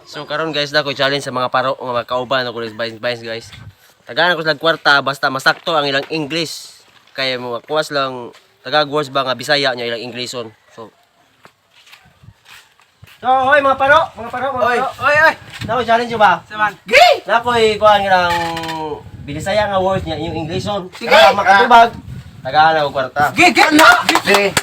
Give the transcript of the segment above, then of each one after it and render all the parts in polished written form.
So karon, guys, na ko challenge sa mga paro nga mga kauban ako guys, guys, guys. Tagaan ako silang kwarta basta masakto ang ilang English. Kaya mo kuwas lang Tagalog words ba nga Bisaya nya ilang Englishon. So, hoy mga paro, mga paro, mga Oy, paro. oy, oy. Na ko challenge ba? Saman. Na ko'y kuan nga Binisaya nga words niya inyong Englishon. Sige. Para makatubag. Tagaan ako kwarta. Ge, ge, na. Sige.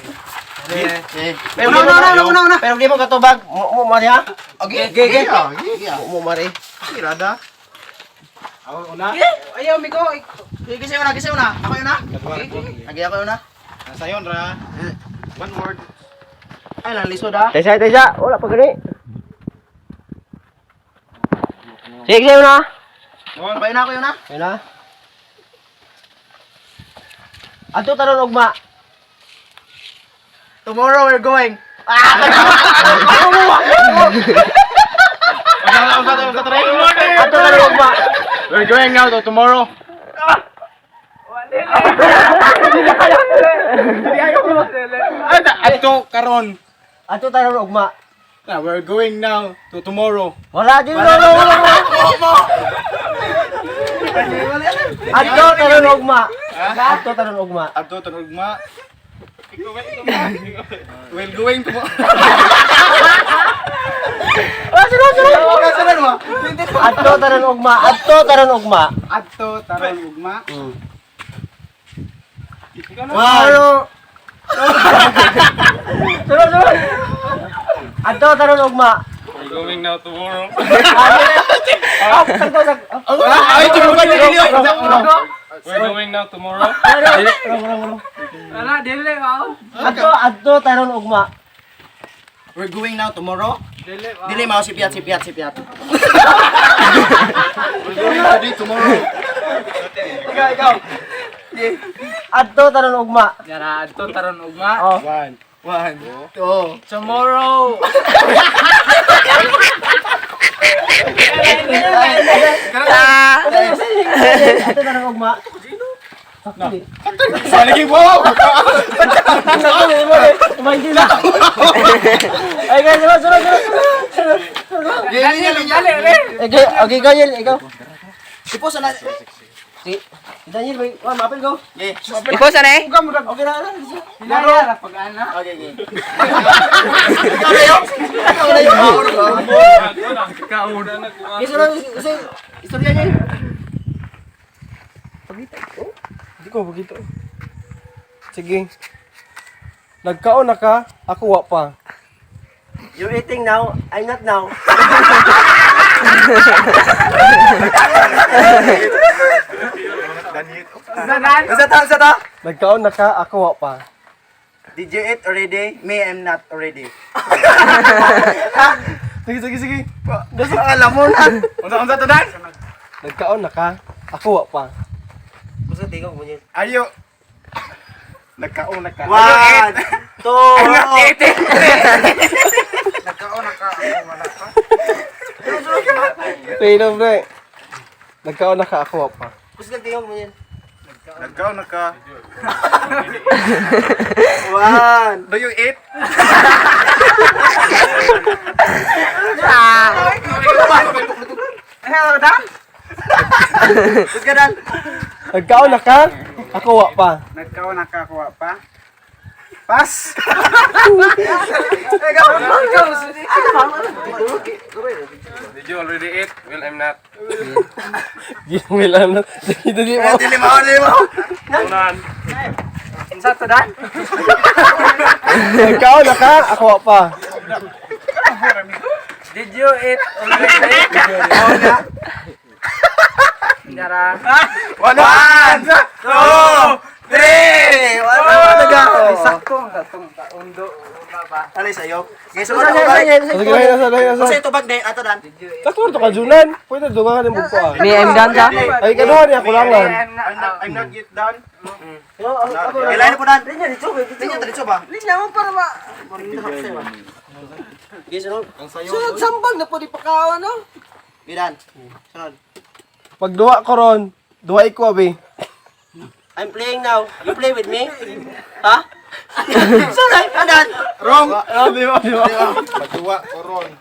Sige. Pero Una, di mo una, una, una, una. Pero di mo katubag. Mo mo mari ha? Okay. Ge, ge. Ge. Mo mo mari. Rada. Ako una. Ayaw, migo. Ge, kasi una, kasi una. Ako yun na. Agi ako yun na. Nasa yon ra. One word. Ay, lang lisod ah. Tesa, tesa. Wala pa gani. Sige, sige na. Ako yun na, ako yun na. Ayun na. Adto taron ugma. Tomorrow we're going. Adto taron ugma. We're going now to tomorrow. Ato karon. Adto taron ugma. Na, we're going now to tomorrow. Wala din, no, no, wala, wala. Adto taron ugma. Adto taron ugma. Ato taron ugma. We're going tomorrow. Ah, sunod, sunod. Kasalan mo. Adto taron ugma. Adto taron ugma. Ato taron ugma. One. Sunod, sunod. Adto taron ugma. We're going now tomorrow. Ah, sakto, sakto. Ay, We're going now tomorrow. Wala, dili, oh. Adto, adto taron ugma. We're going now tomorrow. Dili, oh. Dili mao si Piat, si Piat, si Piat. We're going today tomorrow. Ikaw, ikaw. Adto taron ugma. Yara, adto taron ugma. Oh. One. One, two. Tomorrow. Adto taron ugma. Saligin mo. Sakto, hindi mo eh. Kumain na. Ay, guys, sunod, sunod, sunod. Dili, dili, dili. Okay, okay, Daniel, ikaw. Ipos na. Si Daniel, may, oh, mapil go. Ge. Ikaw sa eh? Okay na, na. Laro. Pag-ana. Okay, ge. Ikaw na yun. Ikaw na yun. Okay, sunod, sunod. Istorya niya. Hindi ko magito. Sige. Nagkaon na ka, ako wa pa. You're eating now, I'm not now. Sanan. Sa ta, sa ta. Nagkaon na ka, ako wa pa. Did you eat already? Me, I'm not already. Sige, sige, sige. Alam mo na. Unsa unsa to dan? Nagkaon na ka, ako wa pa. Gusto tingog mo niya. Ayo. Nagkaon na ka. One, two, Pero pre. Nagkaon na ka, ako wa pa. Gusto tingog mo niya. Nagkaon na ka. One. Do you eat? Hello, Dan. Tapos ka dan. Nagkaon na ka, ako wa pa. Nagkaon na ka kuha pa. Pass. Did you already eat? Well, I'm not. Di mo alam na. Sige, dali mo. Dili mao, dili mao. Unan. Unsa to dan? Nagkaon na ka, ako wa pa. Did you eat already? Yara. One, two, three. One, one, Sakto ang katong undo una ba? Alay sa'yo. Okay, so Sunod, sunod, sunod. Sige, nasa, nasa, nasa. Kasi ito bag na ato dan. Sakto to ka, Junan. Pwede dugangan yung buko ah. Ni I'm done sa. Ay, kanuha niya, kulangan. I'm not, I'm not yet done. Kailan na po dan. Linya dito, linya dito ba? Linya mo para ma. Okay, sunod. Sunod sambag na po di pakaon no. Bidan. Sunod. Pag duwa ko ron, duwa ko abi. I'm playing now. You play with me? Ha? Sunod, adan. Wrong. Di ba, di ba? Pagduwa koron.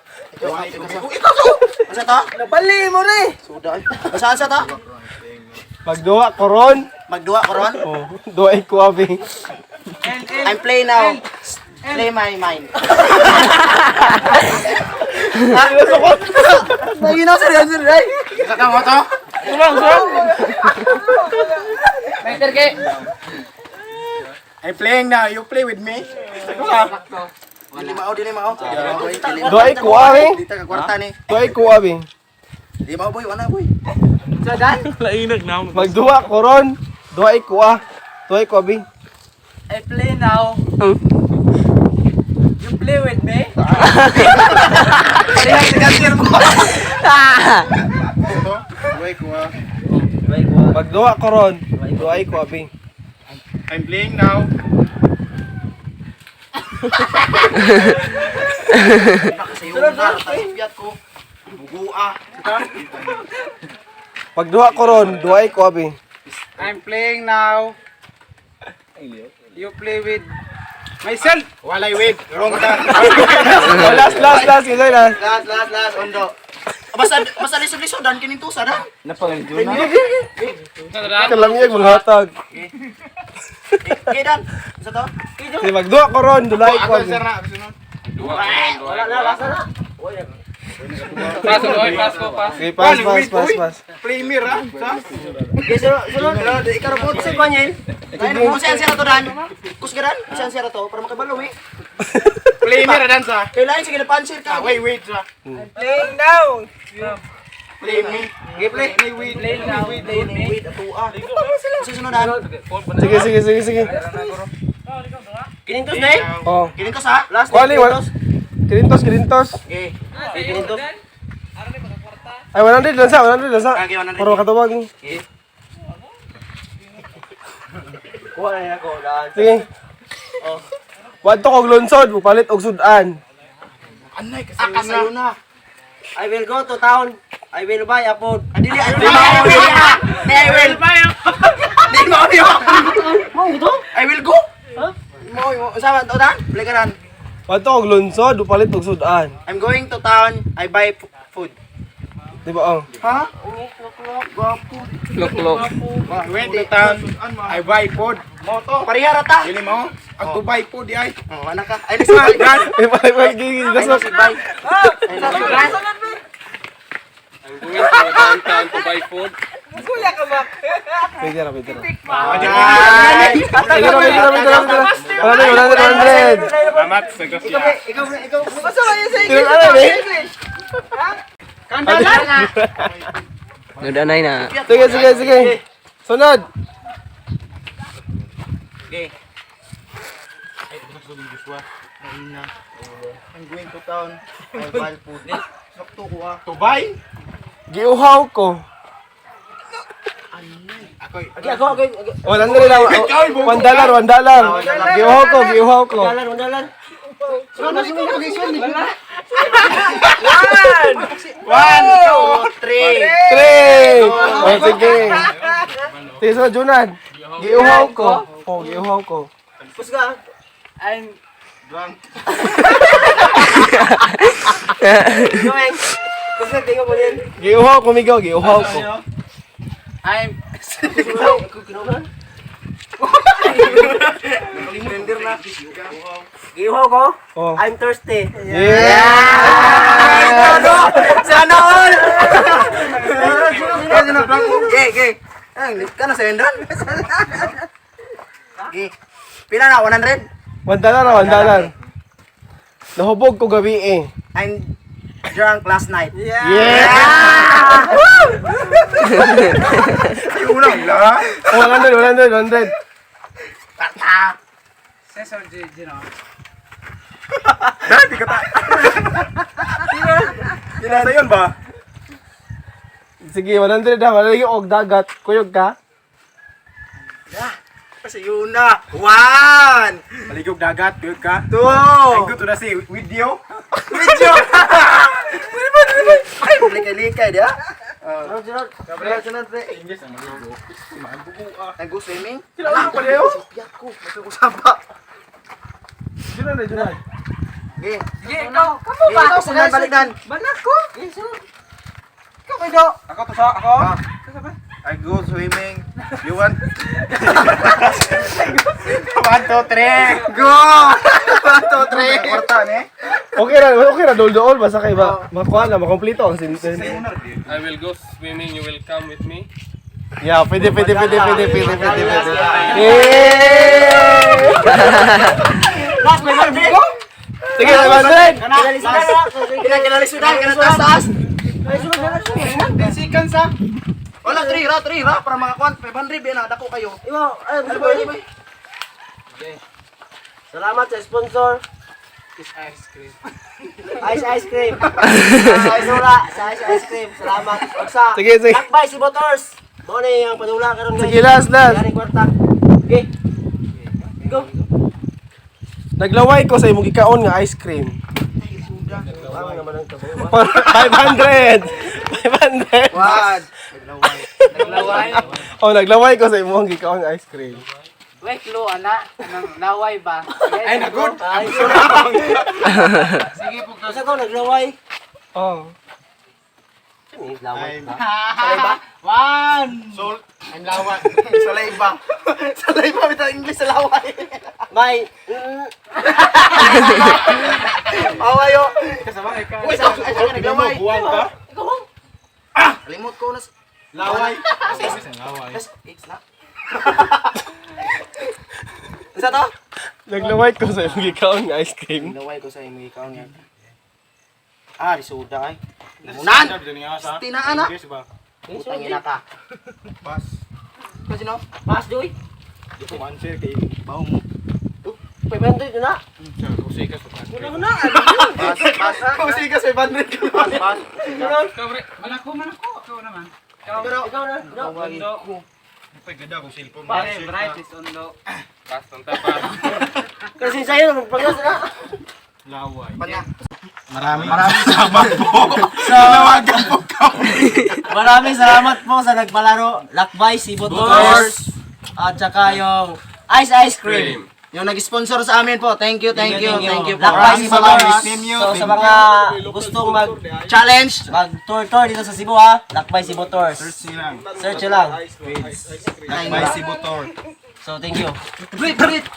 Ikaw so. Asa to? Nabali mo rin. Suda. Asa asa to? Magduwa ko ron. Magduwa ko ron. Oh, duwa ko abi. I'm play now. Play my mind. Naginaw sir, yan sir, ay. Isa ka mo to? I'm playing now. You play with me? Dili mao, dili mao. Duwa ko abi. Dito ka kwarta ni. Duwa ko abi. Di mao boy, wala boy. Magduwa ko ron. Duwa ko ah. Duwa ko abi. I play now. You play with me? Duay ko ah. Magduwa ko ron. Duwa ko abi. I'm playing now. Sunod na, piyat ko. Bugua. Magduwa ko ron. Duwa ko abi. I'm playing now. You play with myself. Walay with. Wrong ka. Oh, last last last kasi last. Last, last, last, ondo. Basta basta lisod-lisod dan kining tusa na. Kalamiyag mga hatag. Okay dan. Isa to? Sige, magduwa ko ron. Duwa ko Ako abi. sir na. Sunod. Wala na, lasa na. Sige, pass pass pass pass. Play me ra. Sa? Okay, sunod, sunod. Ikaw ra po. Sa kanya. Kung saan sira to dan? Kusgaran, saan sira to para makabalo eh. Play me ra dan sa. Kailangan sige na pansir ka. Wait, wait sa. Playing now. Play me. Okay, play. Play with. Play now. Play me. Wait, ato ah. Sa sunod dan. Sige sige sige sige. Kinintos na eh. Oh. Kining tusa. Last. Kuali wala. Kirintos kirintos. Okay. Kinintos. Ay 100 lang sa, 100 lang sa. Okay, 100. Para makatawag. Kuha na ako daan. Sige. Oh. Wadto kog lungsod, mupalit og sudan. Ah, kasayo na. I will go to town. I will buy a food. Ah, Dili, I will. Dili, ah. Di, I will. Di mao niyo. I will go. Mo, mo, sa to dan? Play ka dan. Wadto kog lungsod, mupalit og sudan. I'm going to town. I buy food. Di ba oh? Ha? Went to town. I buy food. Moto. Pareha ra ta. Dili mo. Ang to buy food di ay. Oh, anak ka. Ay, next buy. Dan. Eh, pare pare gigi Ay, next buy. Kuya ka ba? Pwede ra, pwede ra. Ay. Pwede ra, pwede ra, pwede ra, pwede ra. 100, 100, 100. Salamat sa grasya. Ikaw, ikaw. Basta ba yun sa Tinun English? ano eh? English. Nudanay na. Sige, sige, sige. Sunod. Okay. I'm going to town. I buy food. Sakto ko ah. To buy? Giuhaw ko. Ako'y. Okay, ako, okay. 100 lang. $1, $1. Giuhaw ko, giuhaw ko. Dalan, dalan. One, two, three. Three. Oh, sige. Sige, sunod, Junan. Giuhaw ko. Oh, giuhaw ko. Kusga. I'm Drunk. Going. Kusga, tingnan mo din. Giuhaw ko, Migo. Giuhaw ko. I'm Render na. Giuhaw ko. Oh. I'm thirsty. Yeah! Sana all! Gay, gay. Ang ka na sa endan. Gay. Pila na 100? $1, $1. Nahubog ko gabi eh. I'm drunk last night. Yeah! Ay, unang la. Oh, 100, 100, 100. Tata. Cesar G, Gino. Dati ka ta. Nasa yun ba? Sige, 100 na. Malagi og dagat. Kuyog ka? Kasi yun na. One, Maligog dagat, kuyog ka. two, I'm good to na si with you. video. Ay, likay-likay dia. Sunod, sunod. Sunod, pre. I go swimming. Sila pa niyo? Piyak ko, may usapa. Junan na, Junan. Okay. Sige, ikaw. Kamo ba? Ikaw, sundan, balikdan. Balak ko. Ikaw ba do? Ako to sa ako. I go swimming. You want? One, two, three. Go! 1, 2, 3. Kwarta ni. Okay ra dol-dol basta kay ba makuha na makompleto ang sentence. I will go swimming, you will come with me. Yeah, pwede pwede pwede pwede pwede pwede pwede. Yeah! Last may 100. Sige, 500. Kinalisudan, kinataas taas. 10 seconds ah. Wala, 3 ra, 3 ra. Para mga kwan, 500 yan na, dako kayo. Iwo, ay, Ano ba, ano ba? Salamat sa sponsor. Ice cream. Ice Ice Cream. Sa Isura, sa Ice Ice Cream. Salamat. Ug sa Sige, sige. Lakbay si Motors. Mo ni ang padula karon, guys. Sige, last, last. Galing kwarta. Okay. Go. Naglaway ko sa imong gikaon nga ice cream. Parang naman ang tabo. 500. 500. One. Naglaway. Oh, naglaway ko sa imong gikaon nga ice cream. Wait, lo, ana. Anong laway ba? Ay, na good. Ay, Sige po. Sa to naglaway. Oh. Ano yung laway ba? One. Salt. I'm lawan. Saliva. Saliva, bitaw English sa laway. May Awayo. Kasama ikaw. Uy, sa ay, sa naglaway. Buwang ka? Limot ko na. Laway. Tas, it's na. Isa to? Naglaway ko sa imong gikaon nga ice cream. Naglaway ko sa imong gikaon nga. Ah, risuda ay. Munan! Tinaan na. Putang ina ka. Pass. Kasi no? Pass joy. Di ko answer kay Baho mo. 500 na. Kusikas. Pass, pass. Kung sige 500 ko. Pass, pass. Manako, manako. Ikaw naman. Pero, Ikaw na. No. Undo. Pagkada ko cellphone. Pare, bright is undo. Pass, tanta, pass. Kasi sa'yo magpaglas na. Laway. pag Maraming maraming salamat po. Nanawagan po kami. Maraming salamat po sa nagpalaro. Lakbay si Motors. At saka yung Ice Ice Cream. Yung nag-sponsor sa amin po. Thank you, thank you, thank you po. Lakbay si Maraming salamat. Motors. Thank you, So sa thank mga gustong mag Challenge. mag tour tour dito sa Cebu ha, Lakbay si Motors. Search nyo lang. Search nyo lang. Lakbay si Motor. So thank you. Breathe, breathe.